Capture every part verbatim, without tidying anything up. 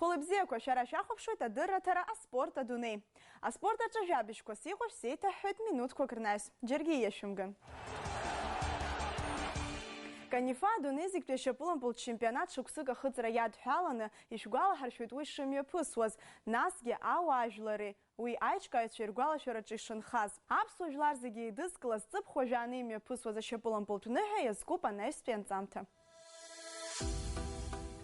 Хәылбзиақәа, шәара шәахәаԥшуеит адырраҭара «Аспорт адунеи». Аспорт аҿы жәабжьқәас иҟоу шәзеиҭаҳҳәоит минуҭқәак рнаҩс. Џьаргьы иашәымган. Канифа адунеи зегьтәи ашьапылампылтә чемпионат шықәсык ахыҵра иадҳәаланы, ишәгәалаҳаршәоит уи шымҩаԥысуаз, насгьы ауаажәлари уи аиҿкааҩцәеи ргәалашәараҿы ишынхаз. Аԥсуа жәлар зегьы еидызкылаз ҵыԥх уажәааны имҩаԥысуаз ашьапылампылтә ныҳәа иазкуп анаҩстәи анҵамҭа.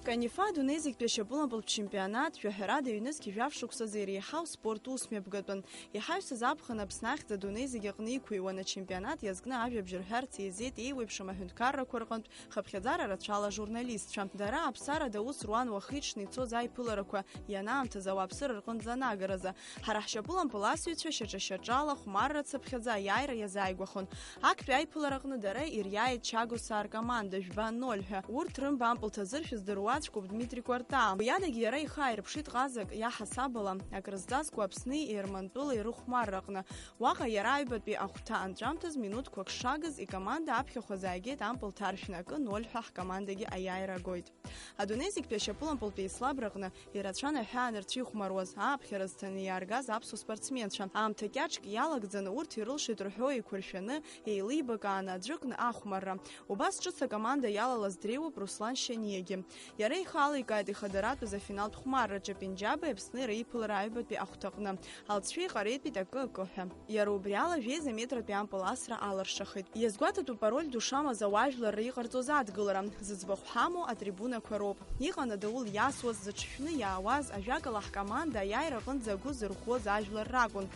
Канифа адунеи зегьтәи ашьапылампылтә чемпионат, жәаҳәарада, ҩнызқь жәаф шықәсазы иреиҳау спорт усмҩаԥгатәын. Иҳаҩсыз аԥхын Аԥсны ахьӡ адунеи зегь аҟны иқәыҩуан, ачемпионат иазкны ажәабжь рҳәарц еизеит еиуеиԥшым аҳәынҭқаррақәа рҟынтә хыԥхьаӡара рацәала ажурналистцәа. Дара аԥсарада аус руан уахиҽны ицоз аиԥыларақәа ианаамҭаз ауааԥсыра рҟынӡа анагаразы. Ҳара ҳшьапылампыласҩцәа шьаҿа-шьаҿала хәмарра цыԥхьаӡа аиааира иазааигәахон. Актәи аиԥылараҟны дара ириааит Чагосаа ркоманда жәба ноль ҳәа. Урҭ рымбампыл ҭазыршәыз дыруаӡәкуп Дмитри Кәартаа. Уи адагьы иара ихы ааирԥшит ҟазак иаҳасаб ала, акрызҵазкуа Аԥсни Ермантәылеи рыхәмарраҟны. Уаҟа иара аҩбатәи ахәҭа анҵәамҭаз минуҭқәак шагыз икоманда аԥхьахә азааигеит ампыл ҭаршәны акы ноль ҳәа ҳкомандагьы аиааира агоит. Адунеи зегьтәи ашьапылампылтәи еицлабраҟны ирацәан аҳәаа анырцәихәмаруаз, ааԥхьара зҭаны иааргаз аԥсуа спортсменцәа. Аамҭа кьаҿк иалагӡаны урҭ ирылшеит рҳәо еиқәыршәаны, еилибакааны аӡәыкны ахәмарра. Убас ҿыц акоманда иалалаз дреиуоуп Руслан Шьаниагьы. Иара ихы аликааит ихадаратәыз афиналтә хәмарраҿы Пенџьаби Аԥсни реиԥылара аҩбатәи ахәҭаҟны. Алҵшәа иҟареитәит акы-акы ҳәа. Иара убри ала жәеиза метратәи ампыл асра алыршахеит. Иазгәаҭатәуп, пароль ду шамаз ауаажәларра иҟарҵоз адгылара. Зыӡбахә ҳамоу атрибунақәа роуп. Иҟан адаул иасуаз, зыҽшәны иаауаз, ажәакала, ҳкоманда аиааира аҟынӡа агәы зырӷәӷәоз ажәлар ракәын.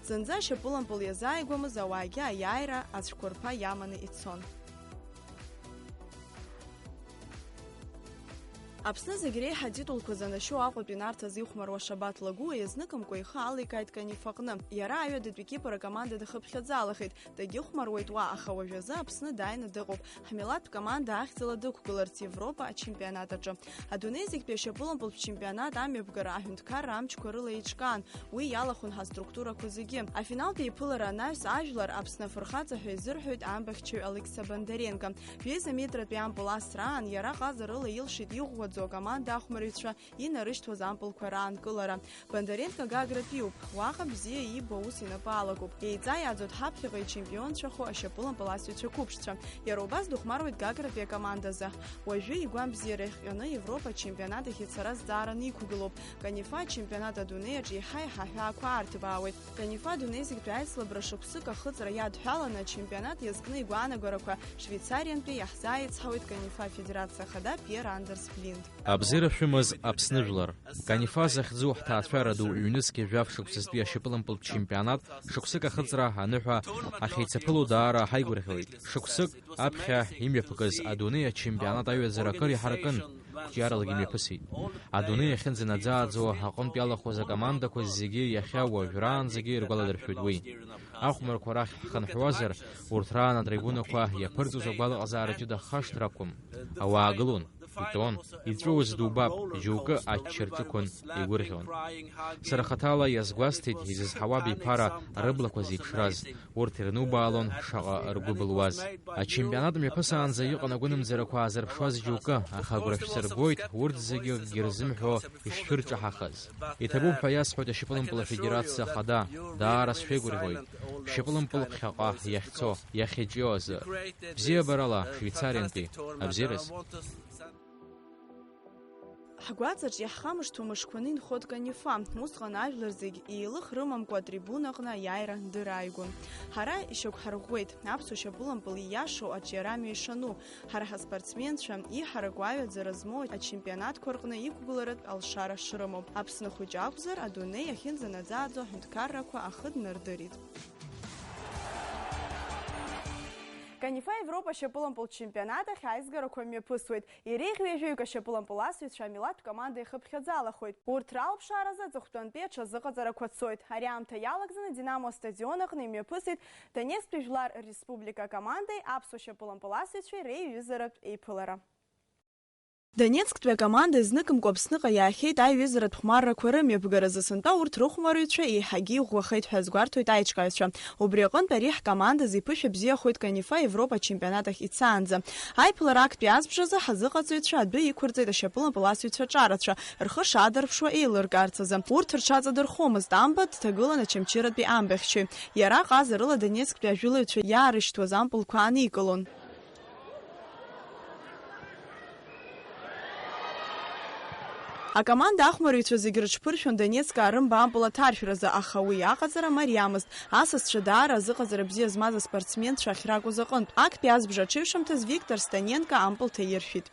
Зынӡа ашьапылампыл иазааигәамыз ауаагьы аиааира ацәқәырԥа иаманы ицон. Аԥсны зегь реиҳа атитулқәа занашьоу Аҟәатәи Нарҭ азы ихәмаруа Шабаҭ Лагәуа иазныкымкәа ихы аликааит Канифаҟны. Иара аҩадатәи Кипр акоманда дахыԥхьаӡалахеит, дагьыхәмаруеит уа, аха уажәазы Аԥсны дааины дыҟоуп. Ҳмилаҭтә команда ахьӡала дықәгыларц Европа ачемпионат аҿы. Адунеи зегьтәи ашьапылампылтә чемпионат амҩаԥгара аҳәынҭқарра амчқәа рыла еиҿкаан, уи иалахәын ҳаструктурақәа зегьы. Афиналтә еиԥылара анаҩс ажәлар Аԥсны афырхаҵа ҳәа изырҳәоит амбахьчаҩ Алықьса Бондаренко. Ҩеиза метратәи ампыл асра аан иара ҟазарыла илшеит иӷәӷәаӡоу акоманда ахәмарҩцәа инарышьҭуаз ампылқәа раанкылара. Бондаренко Гагратәиуп. Уаҟа бзиа иибо аус инапы алагоуп. Еиҵааӡоит ҳаԥхьаҟа ичемпионцәахо ашьапылампыласҩцәа қәыԥшцәа. Иара убас дыхәмаруеит Гагратәи акомандазы. Уажәы игәамбзиара иахҟьаны Европа ачемпионат ахь ицара зҵаараны иқәгылоуп. Канифа ачемпионат адунеи аҿы еиҳа-еиҳа аҳәаақәа аарҭбаауеит. Канифа адунеи зегьтәи аицлабра шықәсык ахыҵра иадҳәаланы ачемпионат иазкны игәаанагарақәа Швеицариантәи иаҳзааицҳауеит Канифа афедерациа ахада Пиер Андерс Блинд. Абзиара шәымаз Аԥсны жәлар. Канифа захьӡу ҳҭаацәара ду ҩнызқьи жәаф шықәсазтәи ашьапылампылтә чемпионат шықәсык ахыҵра аныҳәа ахьеицаԥыло даара ҳаигәырӷьоит. Шықәсык аԥхьа имҩаԥгаз адунеи ачемпионат аҩаӡара акыр иҳаракын, қәҿиаралагьы имҩаԥысит. Адунеи иахьынӡанаӡааӡо аҟынтә иалахәыз акомандақәа зегьы иахьа уажәраанӡагьы иргәаладыршәоит уи. Ахәмарқәа рахь ҳхынҳәуазар, урҭ раан атрибунақәа иаԥырҵоз агәалаҟазаара ҷыда хашҭра акәым. Ауаа гылон, итәон, иҵәыуаз дубап, џьоукы ачча рҿықәын, игәырӷьон. Сара хаҭала иазгәасҭеит изызҳауа абиԥара рыблақәа зеиԥшраз, урҭ ирнубаалон шаҟа ргәы былуаз. Ачемпионат мҩаԥысаанӡа иҟан агәынамӡарақәа аазырԥшуаз џьоукы, аха агәра шәсыргоит урҭ зегьы акгьы рзымҳәо ишшәырҿаҳахаз. Иҭабуп ҳәа иасҳәоит ашьапылампыл афедерациа ахада, даара сшәеигәырӷьоит, шьапылампыл ԥхьаҟа иахьцо, иахьаҿио азы. Бзиабарала, Швеицариантәи, абзиараз. Ҳгәаҵаҿ иаҳхамышҭуа мышқәаны инхоит Канифа. Усҟан ажәлар зегь еилых рымамкәа атрибунаҟны аиааира дырааигәон. Ҳара ишьақәҳарӷәӷәеит, аԥсуа шьапылампыл ииашоу аҿиарамҩа ишану, ҳара ҳаспортсменцәа иҳараку аҩаӡара змоу ачемпионатқәа рҟны иқәгыларатә алшара шрымоу. Аԥсны хәыҷы акәзар, адунеи иахьынӡанаӡааӡо аҳәынҭқаррақәа ахы днардырит. Канифа Европа ашьапылампылтә чемпионат ахь аизгарақәа мҩаԥысуеит. Иреиӷьу ҩажәаҩык ашьапылампыласҩцәа амилаҭтә команда ихыԥхьаӡалахоит. Урҭ ралԥшааразы аҵыхәтәантәи аҽазыҟаҵарақәа цоит. Ари аамҭа иалагӡаны Динамо астадион аҟны имҩаԥысит Донецктәи Жәлар Республика акомандеи аԥсуа шьапылампыласҩцәеи реиҩызаратә еиԥылара. Донецктәи акоманда изныкымкәа Аԥсныҟа иаахьеит аиҩызаратә хәмаррақәа рымҩаԥгаразы. Сынтәа урҭ рыхәмарҩцәа еиҳагьы иӷәӷәахеит ҳәа азгәарҭоит аиҿкааҩцәа. Убри аҟынтә ари ҳкомандазы иԥышәа бзиахоит Канифа Европа ачемпионат ахь ицаанӡа. Аиԥылара актәи азбжазы ҳазыҟаҵаҩцәа адәы иқәырҵеит ашьапылампыласҩцәа ҿарацәа, рхы шадырԥшуа еилыркаарц азы. Урҭ рҽаҵадырхомызт, амба дҭагылан Очамчыратәи амбахьчаҩ. Иара ҟазарыла Донецктәи ажәылаҩцәа иаарышьҭуаз ампылқәа аникылон. Акоманда ахәмарыҩцәа зегь рыҽԥыршәон Донецк арымба ампыл аҭаршәразы, аха уи аҟаҵара мариамызт. Асасцәа даара азыҟаҵара бзиа змаз аспортсменцәа ахьракәыз аҟынтә. Актәи азбжа аҽеиҩшамҭаз Виктор Станенко ампыл ҭаиршәит.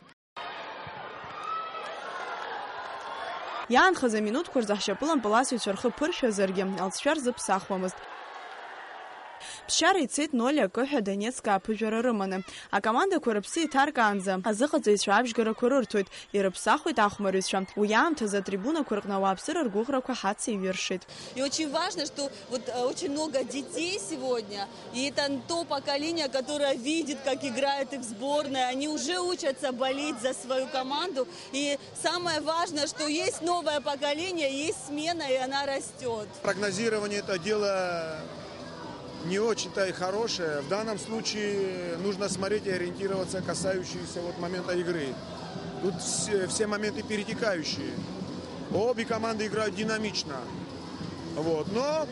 Иаанхаз аминуҭқәа рзы ҳшьапылампыласҩцәа рхы ԥыршәазаргьы, алҵшәа рзыԥсахуамызт. Ԥсшьара ицеит ноль акы ҳәа Донецк ааԥыжәара рыманы. Акомандақәа рыԥсы иҭаркаанӡа азыҟаҵаҩцәа абжьгарақәа рырҭоит, ирыԥсахуеит ахәмарыҩцәа. Уи аамҭазы атрибунақәа рҟны ауааԥсыра ргәыӷрақәа ҳацеиҩыршеит. И очень важно, что вот э, очень много детей сегодня, и это то поколение, которое видит, как играет их сборная, они уже учатся болеть за свою команду, и самое важное, что есть новое поколение, есть смена, и она растет. Прогнозирование — это дело не очень-то и хорошее. В данном случае нужно смотреть и ориентироваться, касающееся вот момента игры. Тут все, все моменты перетекающие. Обе команды играют динамично. Вот. Но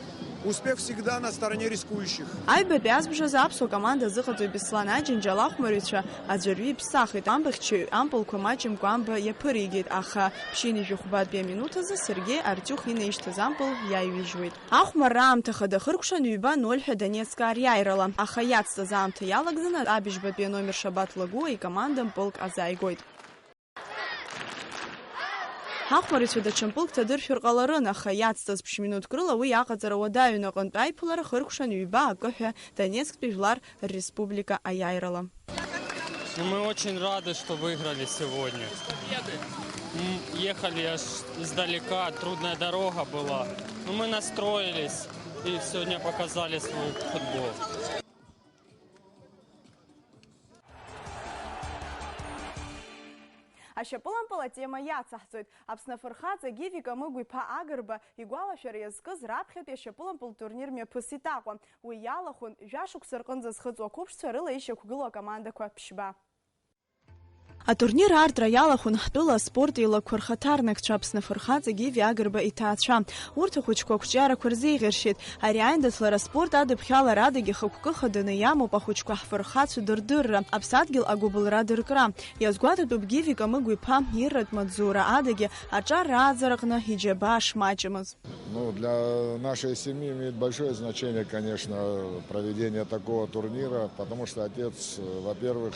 успех всегда на стороне рискующих. Аҩбатәи азбжазы аԥсуа команда азыҟаҵаҩ Беслан Аџьынџьал ахәмарыҩцәа аӡәырҩы иԥсахит. Амбахьчаҩ ампылқәа маҷымкәа амба иаԥыригеит, аха ԥшьынҩажәи хәбатәи аминуҭ азы Сергеи Артиух инаишьҭыз ампыл иаиҩыжьуеит. Ахәмарра аамҭа хада хыркәшан ҩба ноль ҳәа Донецк ариааирала, аха иацҵаз аамҭа иалагӡаны абыжьбатәи аномер Шабаҭ Лагәыуа икоманда мпылк азааигоит. Ҳахәмарыҩцәа даҽа мпылк ҭадыршәыр ҟаларын, аха иацҵаз ԥшь-минуҭк рыла уи аҟаҵара уадаҩын. Аҟынтә аиԥылара хыркәшан ҩба акы ҳәа Донецктәи Жәлар Республика аиааирала. Ну, мы очень рады, что выиграли сегодня. М, ехали аж издалека, трудная дорога была. Но мы настроились и сегодня показали свой футбол. Ашьапылампыл атема иацаҳҵоит. Аԥсны афырхаҵа Гиви Камыгә-иԥа Агрба игәалашәара иазкыз раԥхьатәи ашьапылампыл турнир мҩаԥысит Аҟәа. Уи иалахәын жәашықәса рҟынӡа зхыҵуа ақәыԥшцәа рыла ишьақәгылоу акомандақәа ԥшьба. Атурнир аартра иалахәын ҳтәыла аспорт еилақәа рхаҭарнакцәа, Аԥсны афырхаҵа Гиви Агрба иҭаацәа. Урҭ ахәыҷқәа ақәҿиарақәа рзеиӷьаршьеит. Ари аиндаҭлара аспорт адыԥхьалара адагьы хықәкы хаданы иамоуп ахәыҷқәа ҳфырхацәа дырдырра, аԥсадгьыл агәыбылра дыркра. Иазгәаҭатәуп Гиви Камыгә-иԥа ирратә маҵзура адагьы аҿар рааӡараҟны иџьабаа шмаҷымыз. Ну, для нашей семьи имеет большое значение, конечно, проведение такого турнира, потому что отец, э, во-первых,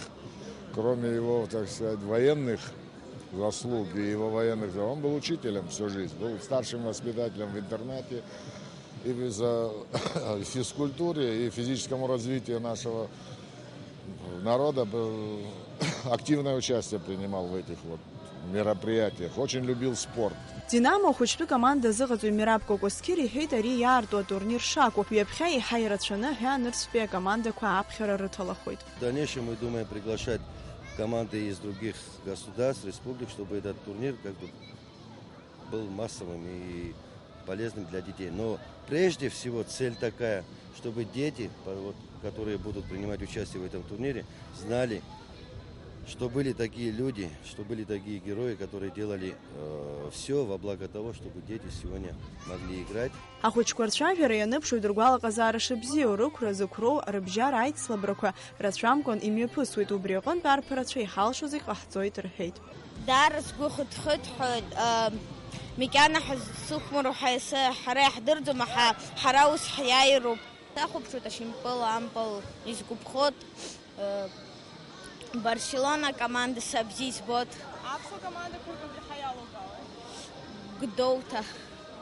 кроме его, так сказать, военных заслуг и его военных, он был учителем всю жизнь, был старшим воспитателем в интернате. И за физкультуре, и физическому развитию нашего народа был, активное участие принимал в этих вот мероприятиях, очень любил спорт. Динамо ахәыҷтәы команда азыҟаҵаҩ Мираб Кокосқьыр иҳәеит ари иаарту атурнир шакәу, ҩаԥхьа еиҳа ирацәаны ҳәа нырцәтәи акомандақәа аԥхьара рыҭалахоит. В дальнейшем мы думаем приглашать команды из других государств, республик, чтобы этот турнир как бы был массовым и полезным для детей. Но прежде всего цель такая, чтобы дети, по- вот, которые будут принимать участие в этом турнире, знали, что были такие люди, что были такие герои, которые делали все во благо того, чтобы дети сегодня могли играть. Ахәыҷқәа рцәажәара ианыԥшуеит ргәалаҟазаара шыбзиоу, рықәра зықәроу, рыбжьара аицлабрақәа рацәамкәан имҩаԥысуеит, убри аҟынтә арԥарацәа иҳалшо зегь ҟаҳҵоит рҳәеит. Даара сгәы хыҭхыҭхьоит, макьана ҳазсыхәмаруа ҳәа ес-, ҳара иаҳдырӡом, аха ҳара ус ҳиааироуп. Сахәаԥшуеит ашьапылампыл, исгәаԥхоит, Барселона акоманда са бзиа избоит. Аԥсуа командақәа рҟынтә иаҳа иалоугалоит. Гәдоуҭа.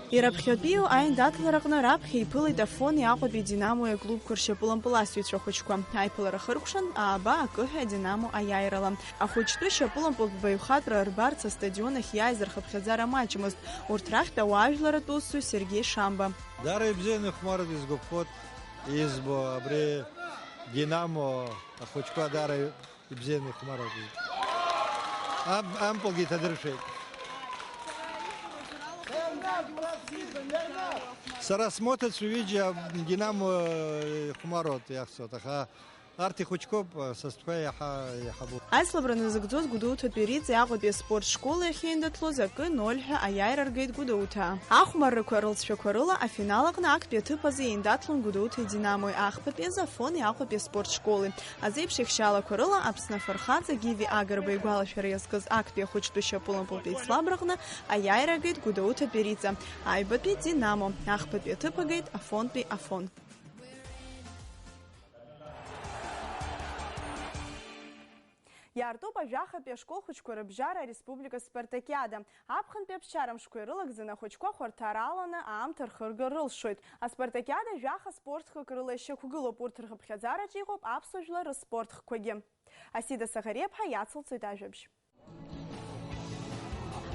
Ираԥхьатәиу аиндаҭлараҟны раԥхьа иԥылеит Афони Аҟәатәи Динамои аклубқәа ршьапылампыласҩцәа ахәыҷқәа. Аиԥылара хыркәшан ааба акы ҳәа Динамо аиааирала. Ахәыҷтәы шьапылампылтә баҩхатәра рбарц астадион ахь иааиз рхыԥхьаӡара маҷмызт. Урҭ рахьтә ауаажәларатә усзуҩ Сергеи Шамба. Даара ибзианы ихәмарит, изгәаԥхоит избо абри Динамо ахәыҷқәа даара ибзианы ихәмарит. Аб-, ампылгьы иҭадыршәеит. Сара смоҭацәа ҩыџьа Динамо, э, ихәмаруа иахьцоит, аха арҭ ихәыҷқәоуп, э, са стәқәа иаҳа, иаҳабуп. Аицлабра назыгӡоз Гәдоуҭатәи Риҵеи Аҟәатәи аспорт школи ахьеиндаҭлоз акы ноль ҳәа аиааира ргеит Гәдоуҭаа. Ахәмаррақәа рылҵшәақәа рыла афинал аҟны актәи аҭыԥ азы еиндаҭлон Гәдоуҭеи Динамои, ахԥатәи азы Афони Аҟәатәи аспорт школи. Азеиԥш еихшьаалақәа рыла Аԥсны афырхаҵа Гиви Агрба игәалашәара иазкыз актәи ахәыҷтәы шьапылампылтә еицлабраҟны аиааира агеит Гәдоуҭатәи Риҵа, аҩбатәи Динамо, ахԥатәи аҭыԥ агеит Афонтәи Афон. Иаартуп ажәахатәи ашкол хәыҷқәа рыбжьара ареспублика спартакиада. Аԥхынтәи аԥсшьара мшқәа ирылагӡаны ахәыҷқәа хәарҭараланы аамҭа рхыргар рылшоит. Аспартакиада жәаха спорт хкык рыла ишьақәгылоуп, урҭ рхыԥхьаӡараҿы иҟоуп аԥсуа жәлар рыспорт хкқәагьы. Асида Саӷариаԥҳа иацылҵоит ажәабжь.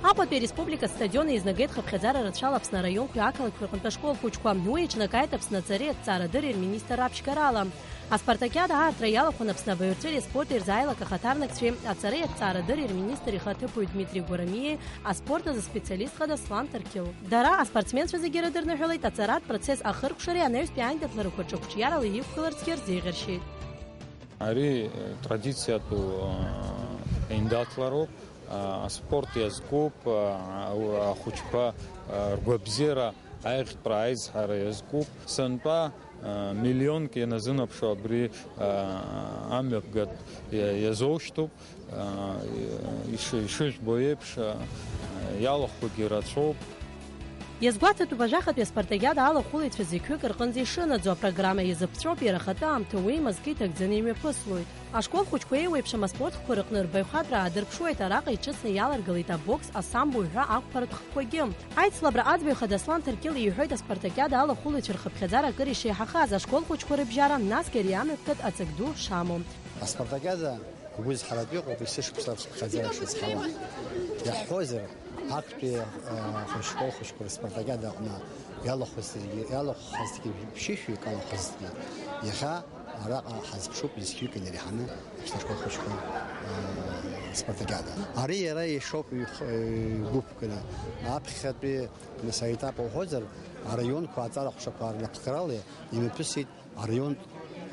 Аҟәатәи ареспублика астадион еизнагеит хыԥхьаӡара рацәала Аԥсны араионқәеи ақалақьқәеи рҟынтә ашкол хәыҷқәа. Уи еиҿнакааит Аԥсны аҵареи аҭҵаарадырреи рминистр аԥшьгарала. Аспартакиада аартра иалахәын Аԥсны абаҩрҵәыреи аспорти рзы аилак ахаҭарнакцәеи, аҵареи аҭҵаарадырреи рминистр ихаҭыԥуаҩ Дмитри Гәарамиеи аспорт азы специалистҟа Даслан Ҭарқьыл. Дара аспортсменцәа зегьы рыдырныҳәалеит, аҵаратә процесс ахыркәшареи анаҩстәи аиндаҭларақәа ҿырԥштәиарала иқәгыларцгьы рзеиӷьаршьеит. Ари, э, традициатәу, э, еиндаҭлароуп, э, аспорт иазкуп, э, ахәыҷқәа, э, ргәабзиара, аиӷьтәра, аизҳара иазкуп. Сынтәа, э, миллионк ианазынаԥшуа абри, э, амҩаԥгатә иа-, иазоушьҭуп. Ишыжәбо еиԥш, иалахәқәагьы рацәоуп. Иазгәаҭатәуп ажәахатәи аспартакиада алахәылаҩцәа зқьҩык рҟынӡа ишынаӡо, апрограмма иазыԥҵәоп, иара ахатәы аамҭа уеимазкы иҭагӡаны имҩаԥыслоит. Ашкол хәыҷқәа еиуеиԥшым аспорт хкқәа рыҟны рбаҩхатәра аадырԥшуеит, араҟа иҿыцны иаларгалеит абокс, асамбо ҳәа ақәԥаратә хкқәагьы. Аицлабра аӡбаҩ хада Аслан Ҭаркьыл иҳәоит, аспартакиада алахәылаҩцәа рхыԥхьаӡара акыр ишеиҳахаз, ашкол хәыҷқәа рыбжьара, насгьы ари амҩаԥгатә аҵак ду шамоу. Аспартакиада Гәызҳаратә иҟоуп, есышықәса рхыԥхьаӡара шрыцҳауа. Иаҳҳәозар, актәи, а, хәыҷқәа, хәыҷқәа рыспартакиада аҟны иалахәызҭгьы, иалахәхазҭгьы, ԥшьышәҩык алахәызҭгьы, иахьа араҟа ҳазԥшуп зқьҩык инареиҳаны Аԥсны ашкол хәыҷқәа, а, спартакиада. Ари иара ишоуп ҩх-, ҩ-, гәыԥкны. Аԥхьатәи, нас, аетап уҳәозар, араионқәа аҵара ҟәшақәа рнапхгарала имҩаԥысит араионтә,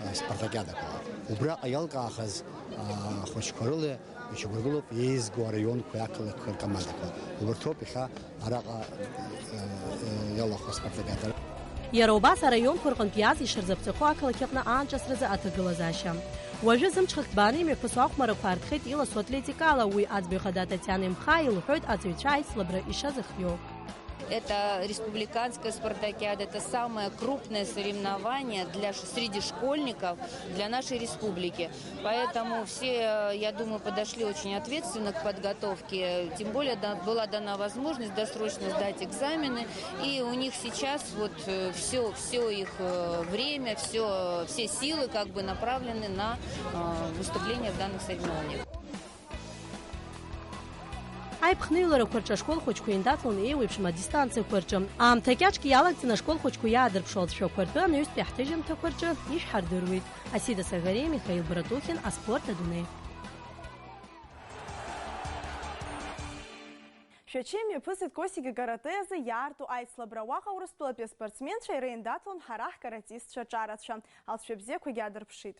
а, спартакиадақәа. Убраҟа иалкаахаз, а, ахәыҷқәа рыла ишьақәыргылоуп еизго араионқәеи ақалақьқәеи ркомандақәа. Убарҭоуп иахьа араҟа, а, а, иалахәу аспартакиада. Иара убас араионқәа рҟынтә иааз ишырзаԥҵахо ақалақь аҟны аанҿасразы аҭагылазаашьа. Уажәы зымҽхак ҭбааны имҩаԥысуа ахәмаррақәа аартхеит иласу атлетикала, уи аӡбаҩ хада Татиана Имхаа илҳәоит аҵаҩцәа аицлабра ишазыхиоу. Это республиканская спартакиада, это самое крупное соревнование для ш-, среди школьников, для нашей республики. Поэтому все, э, я думаю, подошли очень ответственно к подготовке. Тем более, да, была дана возможность досрочно сдать экзамены. И у них сейчас вот, э, всё, всё их, э, время, всё, все силы как бы направлены на, э, выступление в данных соревнованиях. Аиԥхныҩларақәа рҿы ашкол хәыҷқәа еиндаҭлон еиуеиԥшым адистанциақәа рҿы. Аамҭа кьаҿк иалагӡаны ашкол хәыҷқәа иаадырԥшуа алҵшәақәа ртәы анаҩстәи ҳҭыжьымҭақәа рҿы ишәҳардыруеит. Асида Сагариа, Михаил Братухин, аспорт адунеи. Шәачеи мҩаԥысит Косиги каратэ азы иаарту аицлабра. Уаҟа Урыстәылатәи аспортсменцәа иреиндаҭлон ҳара ҳкаратистцәа ҿарацәа. Алҵшәа бзиақәагьы аадырԥшит.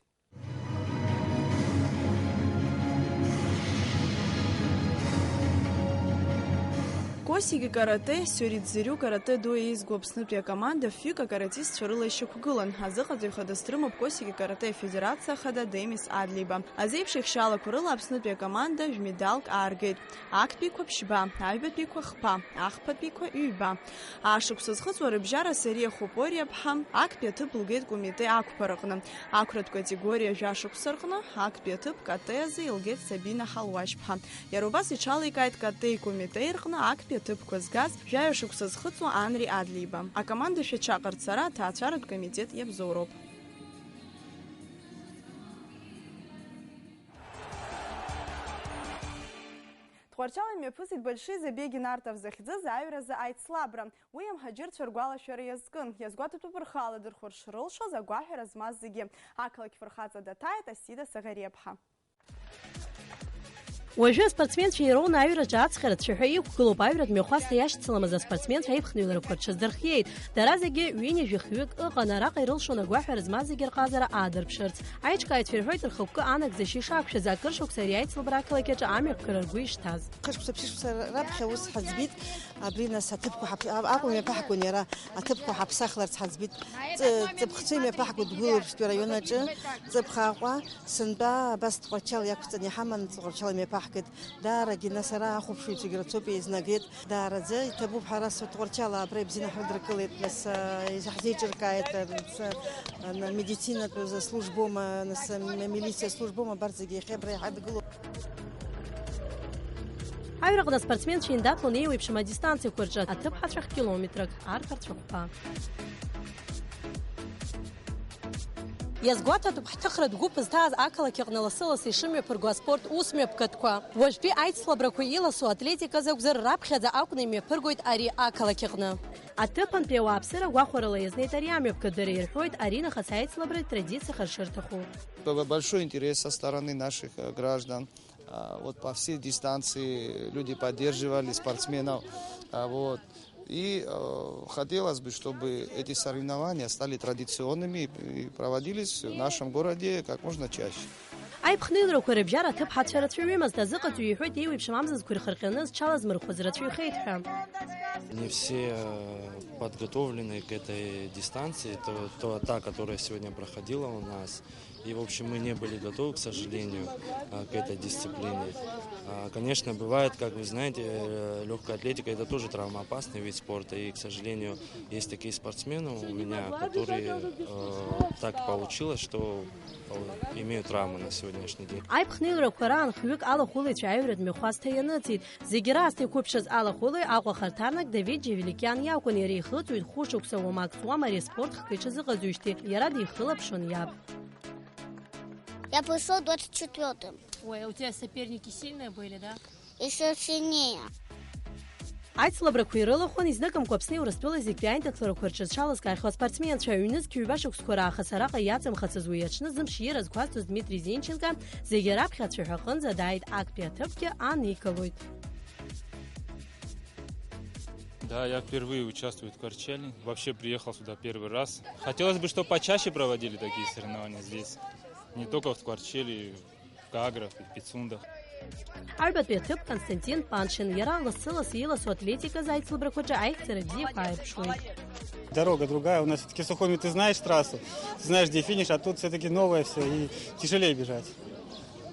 Косиги каратэ, Сиури Дзирю каратэ-до еизго Аԥснытәи акоманда фҩык акаратистцәа рыла ишьақәгылан. Азыҟаҵаҩ хадас дрымоуп Косиги каратэ афедерациа ахада Демис Адлиба. Азеиԥш еихшьаалақәа рыла Аԥснытәи акоманда жәмедалк ааргеит. Актәиқәа ԥшьба, аҩбатәиқәа хԥа, ахԥатәиқәа ҩба. Аашықәса зхыҵуа рыбжьара Сариа Хупориаԥҳа актәи аҭыԥ лгеит Кумитеи ақәԥараҟны. Ақәратә категориа жәашықәса рҟны актәи аҭыԥ катеазы илгеит Сабина Ҳалуашьԥҳа. Иара убас иҽаликааит катеи Кумитеи рҟны актәи аҭыԥқәа згаз жәаҩа шықәса зхыҵуа Анри Адлиба. Акоманда Шәача ҟарҵара аҭаацәаратә комитет иабзоуроуп. Тҟәарчал имҩаԥысит Большие забеги нартов захьӡыз аҩразы аицлабра. Уи амҳаџьырцәа ргәалашәара иазкын. Иазгәаҭатәуп рхы аладырхәыр шрылшоз агәаҳәара змаз зегьы. Ақалақь фырхаҵа даҭааит Асида Саӷариаԥҳа. Уажәы аспортсменцәа ироуны аҩраҿы ацхьара цәаҳәа иқәгылоуп, аҩратә мҩахәасҭа иашьцыламыз аспортсменцәа аиԥхныҩларақәа рҽазырхиеит. Дара зегьы ҩынҩажәи хҩык ыҟан, араҟа ирылшон агәаҳәара змаз зегьы рҟазара аадырԥшырц. Аиҿкааҩцәа ирҳәоит рхықәкы анагӡашьа ишақәшәаз, акыр шықәса ари аицлабра ақалақь аҿы амҩаԥгара ргәы ишҭаз. Хышықәса, ԥшьышықәса раԥхьа ус ҳаӡбеит, абри нас аҭыԥқәа ҳаԥ-, а-, Аҟәа имҩаԥаҳгон иара, аҭыԥқәа ҳаԥсахларц ҳаӡбеит. Ҵы-, Ҵыԥхцәы имҩаԥаҳгоит Гәылрыԥшьтәи араион аҿы, Ҵыԥх Аҟәа, сынтәа абас Тҟәарчал иақәҵаны иҳаман, Тҟәарчал имҩаԥаҳгеит. Даарагьы нас ара ахәаԥшыҩцәагьы рацәоуп еизнагеит. Даараӡа иҭабуп, ҳара Тҟәарчал абра ибзианы ҳрыдыркылеит, нас, а, ҳзеиҿыркааит, а, нас, а, амедицинатә службома, нас, а, милициа службома, абарҭ зегьы иахьа абра иҳадгылоуп. Аҩраҟны аспортсменцәа еиндаҭлон еиуеиԥшым адистанциақәа рҿы, аҭыԥҳацәа хә-километрак, арԥарцәа хәба. Иазгәаҭатәуп ҳҭыхратә гәыԥ зҭааз ақалақь аҟны лассы-лассы ишымҩаԥырго аспорт усмҩаԥгатәқәа. Уажәтәи аицлабрақәа иласу атлетиказ акәзар, раԥхьаӡа акәны имҩаԥыргоит ари ақалақь аҟны. Аҭыԥантәи ауааԥсыра гәахәарыла иазнеит ари амҩаԥгатә, дара ирҳәоит, ари нахыс аицлабра традициахар шырҭаху. Б-, большой интерес со стороны наших, э, граждан. А, вот по всей дистанции люди поддерживали спортсменов. А, вот. И, э, хотелось бы, чтобы эти соревнования стали традиционными и проводились в нашем городе как можно чаще. Аиԥхныҩларақәа рыбжьара аҭыԥҳацәа рацәаҩымызт, азыҟаҵаҩ иҳәоит, еиуеиԥшым амзызқәа ирхырҟьаны зҽалазмырхәыз рацәаҩхеит ҳәа. Не все, э, подготовлены к этой дистанции, то, то, та, которая сегодня проходила у нас. И, в общем, мы не были готовы, к сожалению, а, к этой дисциплине. А, конечно, бывает, как вы знаете, э, лёгкая атлетика — это тоже травмоопасный вид спорта. И, к сожалению, есть такие спортсмены у меня, которые, э, так получилось, что, э, имеют травмы на сегодняшний день. Аиԥхныҩларақәа раан хҩык алахәылаҩцәа аҩратә мҩахәасҭа ианыҵит. Зегьы раасҭа иқәыԥшыз алахәылаҩ Аҟәа ахаҭарнак Давид Џьевеликиан иакәын, иара ихыҵуеит хәышықәса уамак зуам ари аспорт хкы иҽазыҟаҵоижьҭеи, иара дихылаԥшуан иаб. Я пришёл двадцать четвёртым. Ой, а у тебя соперники сильные были, да? Ещё сильнее. Аицлабрақәа ирылахәын, изныкымкәа Аԥсни Урыстәылеи зегьтәи аиндаҭларақәа рҿы зҽалазкаахьоу аспортсменцәа. Ҩнызқь ҩба шықәсқәа раахыс араҟа иаҵамхацыз уи аҽны зымш ииразқәа азҭоз Дмитри Зенченко зегьы раԥхьа ацәаҳәа аҟынӡа дааит, актәи аҭыԥгьы анигалоит. Да, я впервые участвую в Тҟәарчали. Вообще приехал сюда первый раз. Хотелось бы, чтобы почаще проводили такие соревнования здесь. Не только в Тҟәарчали, в Гаграх, в Пицундах. Аҩбатәи аҭыԥ Константин Паншин, иара лассы-лассы иласу атлетиказ аицлабрақәа рҿы аихьӡара бзиақәа ааирԥшуеит. Дорога другая, у нас всё-таки Сухуми, ты знаешь трассу, ты знаешь, где финиш, а тут всё-таки новое всё и тяжелее бежать.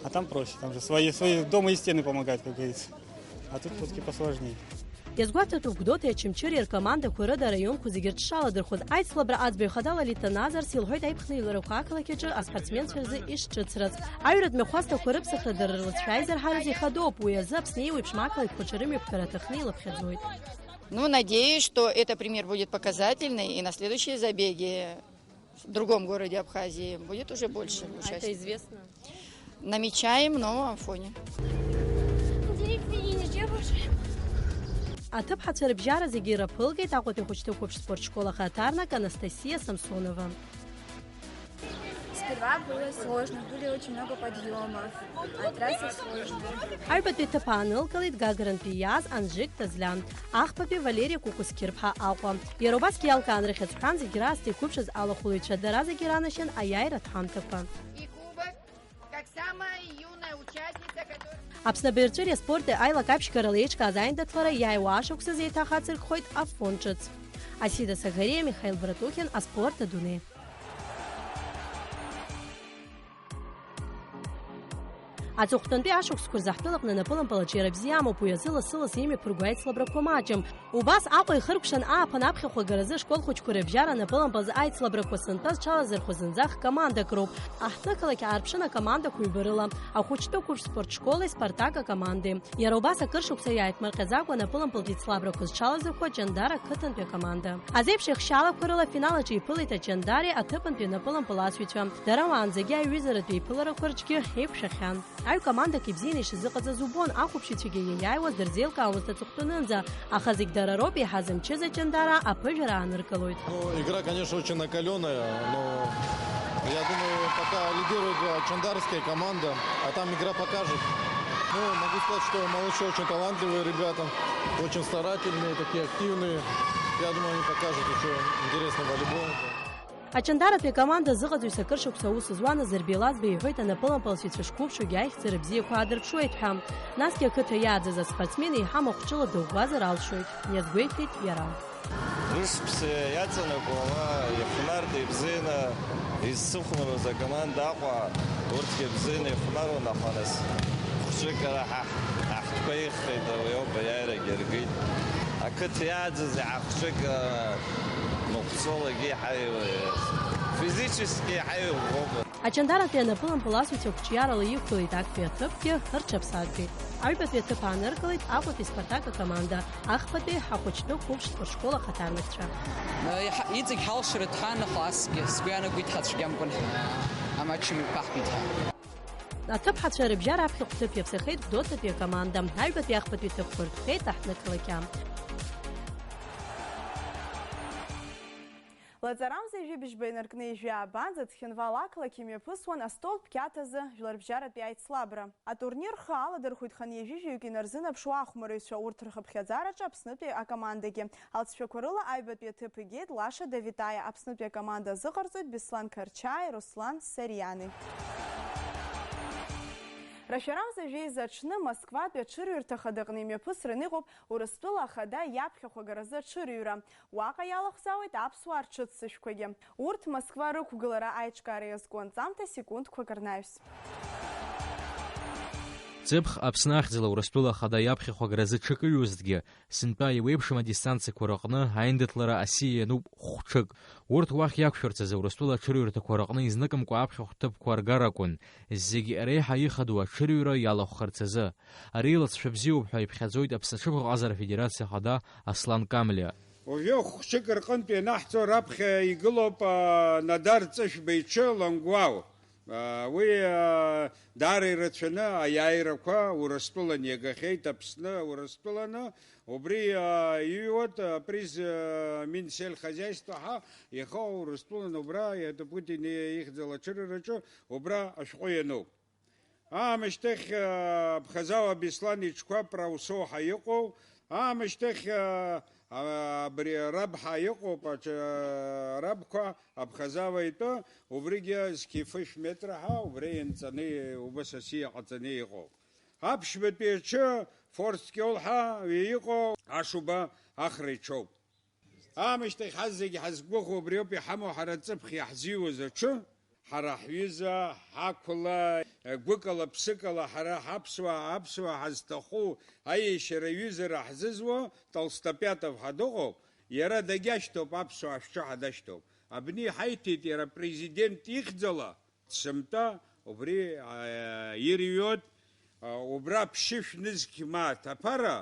А там проще, там же свои, свои дома и стены помогают, как говорится. А тут всё-таки посложнее. Иазгәаҭатәуп, Гәдоуҭеи Очамчыреи ркомандақәа рыда араионқәа зегьы рҽшаладырхәыз. Аицлабра аӡбаҩ хадала Лита Назарс илҳәоит, аиԥхныҩларақәа ақалақь аҿы аспортсменцәа рзы ишҿыцраз. Аҩратә мҩахәасҭақәа рыԥсахра дара рылҵшәа аизар ҳара зеихадоуп, уи азы Аԥсни еиуеиԥшым ақалақьқәа рҿы рымҩаԥгара аҭахны илаԥхьаӡоит. Ну, надеюсь, что это пример будет показательный, и на следующие забеги в другом городе Абхазии будет уже больше участников. А это известно? Намечаем в новом Афоне. Где финиш, девушки? Аҭыԥҳацәа рыбжьара зегьы ираԥылгеит Аҟәатәи ахәыҷтәы қәыԥш спорт школ ахаҭарнак Анастасиа Самсонова. Сперва было сложно, были очень много подъёмов, а трасса сложная. Аҩбатәи аҭыԥ аанылкылеит Гагрантәи иааз Анжик Тазлиа, ахԥатәи Валери Кәыкәсқьырԥҳа Аҟәа. Иара убасгьы иалкаан рыхьӡ ҳәан зегь раасҭа иқәыԥшыз алахәылаҩцәа, дара зегьы ранашьан аиааира аҭәҳамҭақәа. И кубок, как самая юная участница, которая... Аԥсны абаҩрҵәыреи аспорти аилак аԥшьгарала еиҿкааз аиндаҭлара иааиуа ашықәсазы еиҭах ацыркхоит Афон ҿыц. Асида Сагариа, Михаил Братухин, аспорт адунеи. Аҵыхәтәантәи ашықәсқәа рзы ҳтәылаҟны анапылампыл аҿиара бзиа амоуп, уи азы лассы-лассы имҩаԥырго аицлабрақәа маҷым. Убас Аҟәа ихыркәшан ааԥын аԥхьахә агаразы ашкол хәыҷқәа рыбжьара анапылампыл азы аицлабрақәа сынтәа зҽалазырхәыз зынӡа х-командак роуп. Аҳҭнықалақь аарԥшын акомандақәа ҩбарыла, ахәыҷтәы қәыԥш спорт школи Спартак акомандеи. Иара убас акыр шықәса иааиԥмырҟьаӡакәа анапылампылтә еицлабрақәа зҽалазырхәо Ҷандара ақыҭантәи акоманда. Азеиԥш еихшьаалақәа рыла афинал аҿы иԥылеит Аҷандари аҭыԥантәи анапылампыл асҩцәа. Дара уаанӡагьы аиҩызаратәи еиԥыларақәа рҿгьы еиқәшәахьан. Аҩ командак ибзианы ишазыҟаҵаз убон, ахәаԥшыҩцәагьы иаиааиуаз дырзеилкаауамызт аҵыхәтәанынӡа, аха зегь дара роуп еиҳа зымчыз Аҷандара аԥыжәара ааныркылоит. Ну, игра, конечно, очень накалённая, но я думаю, пока лидирует, э, чандарская команда, а там игра покажет. Ну, Ну, могу сказать, что малыши очень талантливые ребята, очень старательные, такие активные. Я думаю, они покажут еще интересный волейбол. Ачандаратәи акоманда азыҟаҵаҩцәа акыр шықәса аус зуан Назырбеи Лазба иҳәоит, анапылампыласцәа ишгәыԥхьогьы аихьӡара бзиақәа аадырԥшуеит ҳәа. Насгьы ақыҭа иааӡаз аспортсмен еиҳа махәҿыла дыӷәӷәазар алшоит, иазгәеиҭеит иара. Рышықәса иаҵанакуа уа ихәмарт ибзианы изцыхәмаруаз акоманда Аҟәа, урҭгьы бзианы ихәмаруан, аха нас хәшәык ара ҳа, ҳтәқәа иххеит, уи ауп аиааирагьы аргеит. Ақыҭа иааӡаз иаҳа хәшәык, а, махәҿылагьы иаҳа, физически иаҳа иӷәӷәоуп. Ачандаратәи анапылампыласцәа қәҿиарала иқәгылеит актәи аҭыԥгьы, рҽаԥсадгеит. Аҩбатәи аҭыԥ ааныркылеит Аҟәатәи Спартак акоманда, ахԥатәи ҳахәыҷтәы қәыԥш спортшкол ахаҭарнакцәа. Иаҳа-, иҵегь ҳалшара дҳан, аха асгьы сгәы иаанагоит ҳацәгьамкәан амач мҩаԥаҳгеит ҳәа. Аҭыԥҳацәа рыбжьара аԥхьахә ҭыԥ иаԥсахеит Гәдоуҭатәи акоманда, аҩбатәи ахԥатәи ҭыԥқәа ртәхеит аҳҭнықалақь. Лаҵарамза ижәибжьба инаркны ижәи аабанӡа Цхинвал ақалақь имҩаԥысуан астол қьаҭ азы жәларбжьаратәи аицлабра. Атурнир рхы аладырхәит хынҩажәи жәаҩык инарзынаԥшуа ахәмарыҩцәа, урҭ рхыԥхьаӡараҿы Аԥснытәи акомандагьы. Алҵшәақәа рыла аҩбатәи аҭыԥ игеит Лаша Давитаиа, Аԥснытәи акоманда азыҟарҵоит Беслан Қарчааи Руслан Сариани. Рашәарамза жәеиза аҽны Москватәи аҽырҩырҭа хадаҟны имҩаԥысраны иҟоуп Урыстәыла Ахада иаԥхьахә агаразы аҽырҩра. Уаҟа иалахәзаауеит аԥсуаа рҽыццышәқәагьы. Урҭ Москва рықәгылара аиҿкаара иазку анҵамҭа секундқәак рнаҩс. Ҵыԥх Аԥсны ахьӡала Урыстәыла Ахада иаԥхьахә агаразы ҽакы ҩузҭгьы, сынтәа еиуеиԥшым адистанциақәа рыҟны аиндаҭлара асиа иануп хәҽык. Урҭ уахь иақәшәарц азы Урыстәыла аҽырҩрҭақәа рыҟны изныкымкәа аԥхьахә ҭыԥқәа аргар акәын, зегь реиҳа ихадоу аҽырҩра иалахәхарц азы. Ари еилацәа бзиоуп ҳәа иԥхьаӡоит Аԥсны аҽыбӷаҟазара афедерациа ахада Аслан Камлиа. Уажәы хәшьык рҟынтә ианаҳҵо раԥхьа игылоуп, а, Надар Ҵышәба иҽы Лангәау. А, уи, а, даара ирацәаны аиааирақәа Урыстәылан иагахьеит, Аԥсны Урыстәыланы. Убри, а, иҩуеит априз, а, Минсельхозяйство ҳәа ихы Урыстәылан убра, иа-, Путин ихьӡала аҽырҩраҿы убра ашәҟәы иануп. Аамышьҭахь, а, Абхазава Беслан иҽқәа Праусо ҳәа иҟоу, аамышьҭахь, а, а, абри Раб ҳәа иҟоуп, аҽ-, а, Рабқәа Абхазава итәы, убригьы зқьи фышә метра ҳәа, убра ианҵаны, убас асиа ҟаҵаны иҟоуп. Аԥшьбатәи аҽы Форскьол ҳәа иҟоу Ашуба ахра иҽоуп. Аамышьҭахь ҳазегь ҳазгәыӷуа убриоуп иҳамоу ҳара ҵыԥх иаҳзиуз аҽы, ҳара ҳҩыза, ҳақәла, гәыкала, ԥсыкала ҳара ҳаԥсуаа, аԥсуаа ҳазҭаху аиашьара аҩызара ҳзызуа Толстопятов ҳәа дыҟоуп, иара дагьашьҭоуп, аԥсуаа шәҽы ҳадашьҭоуп. Абни ҳаиҭеит иара президент ихьӡала, сымтәа убри, а, ирҩуеит, а, убра ԥшьышә нызқь мааҭ аԥара,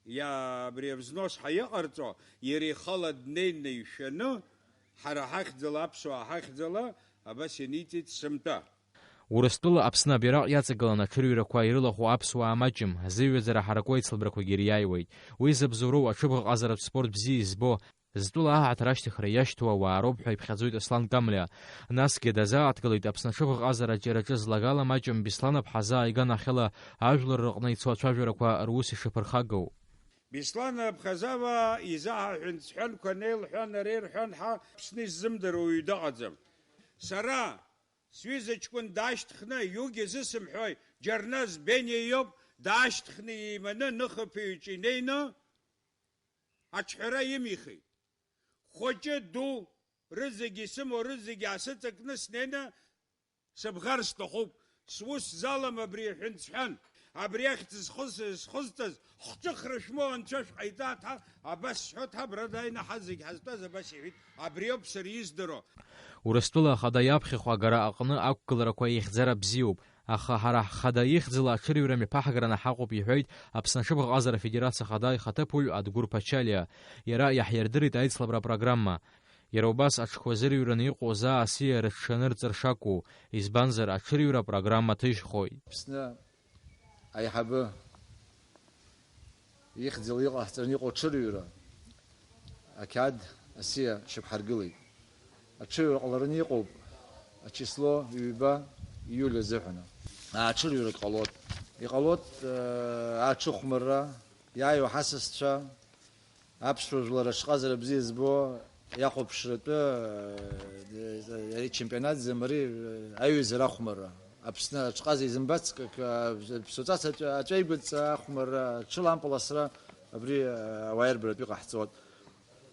иа-, абри авзнос ҳәа иҟарҵо, иара ихала днеины ишәаны, ҳара ҳахьӡала, аԥсуаа ҳахьӡала, абас ианиҵеит сымтәа. Урыстәыла Аԥсны абираҟ иаҵагыланы аҽырҩрақәа ирылахәу аԥсуаа маҷым, зыҩаӡара ҳараку аицлабрақәагьы ириааиуеит. Уи забзоуроу аҽыбӷаҟазаратә спорт бзиа избо, зтәыла аҳаҭыр ашьҭыхра иашьҭоу ауаа роуп ҳәа иԥхьаӡоит Аслан Камлиа. Насгьы дазааҭгылеит Аԥсны аҽыбӷаҟазара аҿиараҿы злагала маҷым Беслан Аԥҳазаа иганахьала ажәлар рыҟны ицо ацәажәарақәа рус ишаԥырхагоу. Беслан Аԥхазава изаҳаҳәын, сҳәанқәа неилҳәан, ара ирҳәан, ҳа Аԥсны исзымдыруа уаҩ дыҟаӡам. Сара сҩыза ҷкәын даашьҭхны, иугьы зысымҳәои, Џьарназ Бениа иоуп, даашьҭхны ииманы ныхаԥыҩ ҿы инеины аҿҳәара имихит. Хәыҷы, ду, рызегьы исымоу, рызегьы аасыҵакны снеины сыбӷар сҭахуп, сус залам абри аҳәынҵәҳәан. Абри ахьӡ зхыз-, зхызҵаз, хҿыхра шәмоу анцәа шәҟаиҵааит ҳәа, абас сҳәоит ҳәа, абра дааины ҳа зегь ҳазтәаз абас иҳәеит, абриоуп сара издыруа. Урыстәыла Ахада иаԥхьахә агара аҟны ақәгыларақәа ихьӡара бзиоуп, аха ҳара ҳхада ихьӡала аҽырҩра мҩаԥаҳгараны ҳаҟоуп, иҳәеит Аԥсны аҽыбӷаҟазара афедерациа ахада ихаҭыԥуаҩ Адгәыр Ԥачалиа. Иара иаҳирдырит аицлабра апрограмма. Иара убас аҽқәа зырҩраны иҟоу заа асиа рыҽшанырҵар шакәу, избанзар, аҽырҩра апрограмма ҭыжьхоит. Аԥсны аиҳабы ихьӡала иҟаҳҵараны иҟоу аҽырҩра ақьаад асиа шьақәҳаргылеит. Аҽырҩра ҟалараны иҟоуп ачисло ҩба ииуль азыҳәан. Аҽырҩрагь ҟалоит. Иҟалоит, э, аҽыхәмарра, иааиуа ҳасасцәа, аԥсуа жәлар аҽҟазара бзиа збо, иахәаԥшратәы, э, ари чемпионатӡам, ари, э, аиҩызара ахәмарра. Аԥсны аҽҟаза изымбацк, ак-, аԥсуаҵас аҵәа-, аҵәеигәыҵ ахәмарра, аҽылампыласра, абри, э, ауааирбаратәы иҟаҳҵоит.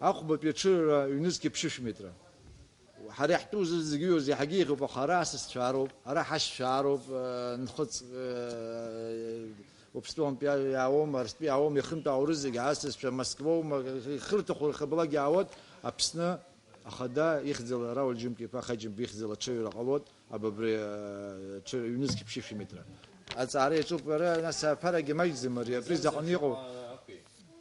Ахәбатәи аҽырра ҩнызқьи ԥшьышә метра. Ҳара иаҳтәу зегьы, зегьы иаҳагьы еиӷьуп, аха ара асасцәа роуп, ара ҳашьцәа роуп, э, нхыҵ, э, Уаԥстәылантәи иаауам, Арстәи иаауам, иахынтә аурыс зегьы асасцәа, Москвоума, ихырҭаху рхабалак иаауеит, Аԥсны ахада ихьӡала Рауль Џьымка-иԥа Хаџьымба ихьӡала аҽаҩра ҟалоит, аб-, абри, э, аҽаҩра ҩнызқьи ԥшьышәи метра. Аҵаара иаҿуп, ара, нас, аԥарагьы маҷӡам, ари априз аҟны иҟоу.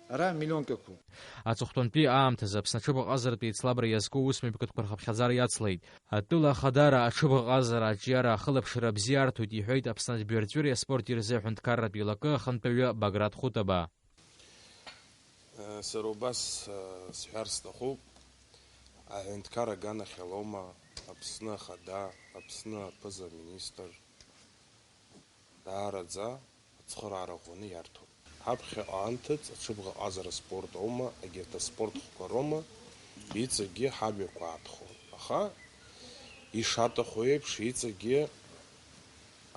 Ара миллионк ақәуп. Аҵыхәтәантәи аамҭазы Аԥсны аҽыбӷаҟазаратә еицлабра иазку аусмҩаԥгатәқәа рхыԥхьаӡара иацлеит. Атәыла ахадара аҽыбӷаҟазара аҿиара ахылаԥшра бзиа арҭоит, иҳәеит Аԥсны адәҩарҵәыреи аспорти рзы аҳәынҭқарратә еилакы ахантәаҩы Баграт Хәытаба. Сара убас сҳәар сҭахуп, аҳәынҭқар аганахьалоума Аԥсны ахада, Аԥсны аԥыза-министр, даараӡа ацхыраара ӷәӷәаны иарҭоит. Ҳаԥхьаҟа анҭыҵ аҽыбӷаҟазара спорт аума, егьырҭ аспорт хкқәа роума, иҵегьгьы ҳажәақәа аатхо. Аха, ишаҭаху еиԥш, иҵегьгьы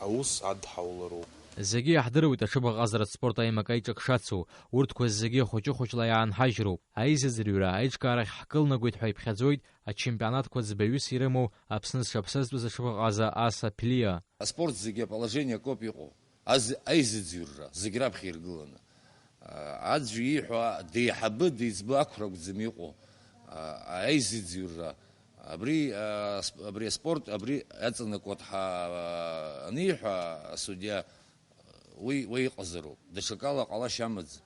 аус адҳаулароуп. Зегьы иаҳдыруеит аҽыбӷаҟазаратә спорт аимак аиҿак шацу, урҭқәа зегьы хәыҷы-хәыҷла иаанҳажьроуп. Аизыӡырҩра аиҿкаарахь ҳкылнагоит ҳәа иԥхьаӡоит ачемпионатқәа ӡбаҩыс ирымоу Аԥсны зҽаԥсазтәыз аҽыбӷаҟаза Аса Ԥлиа. Аспорт зегьы аположение акоуп иҟоу. Аз-, аизыӡырҩра зегь раԥхьа иргыланы. А, аӡәы ииҳәо, деиҳабы, деиҵбы ақәра акәӡам иҟоу. А, аизыӡырҩра, абри, а, сп-, абри аспорт, абри аҵанакуа дҳа-, а, аниҳәа асудиа, уи, уи иҟазароуп. Даҽакала ҟалашьа амаӡам.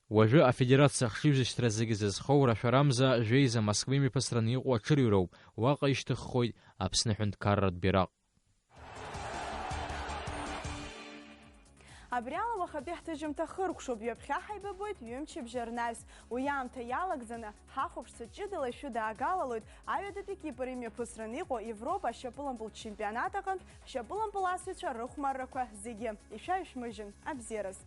Уажәы афедерациа ахшыҩзышьҭра зегьы зызхоу рашәарамза жәеиза Москва имҩаԥысраны иҟоу аҽырҩроуп, уаҟа ишьҭыххоит Аԥсны аҳәынҭқарратә бираҟ. Абри ала уахатәи ҳҭыжьымҭа хыркәшоуп, ҩаԥхьа ҳаибабоит ҩымчыбжьа рнаҩс. Уи аамҭа иалагӡаны, ҳахәаԥшцәа ҷыдала шәыдаагалалоит аҩадатәи Кипр имҩаԥысран иҟоу Европа ашьапылампылтә чемпионат аҟынтә ҳшьапылампыласыҩцәа рыхәмаррақәа зегьы. Ишәаҩшәмыжьын, абзиараз!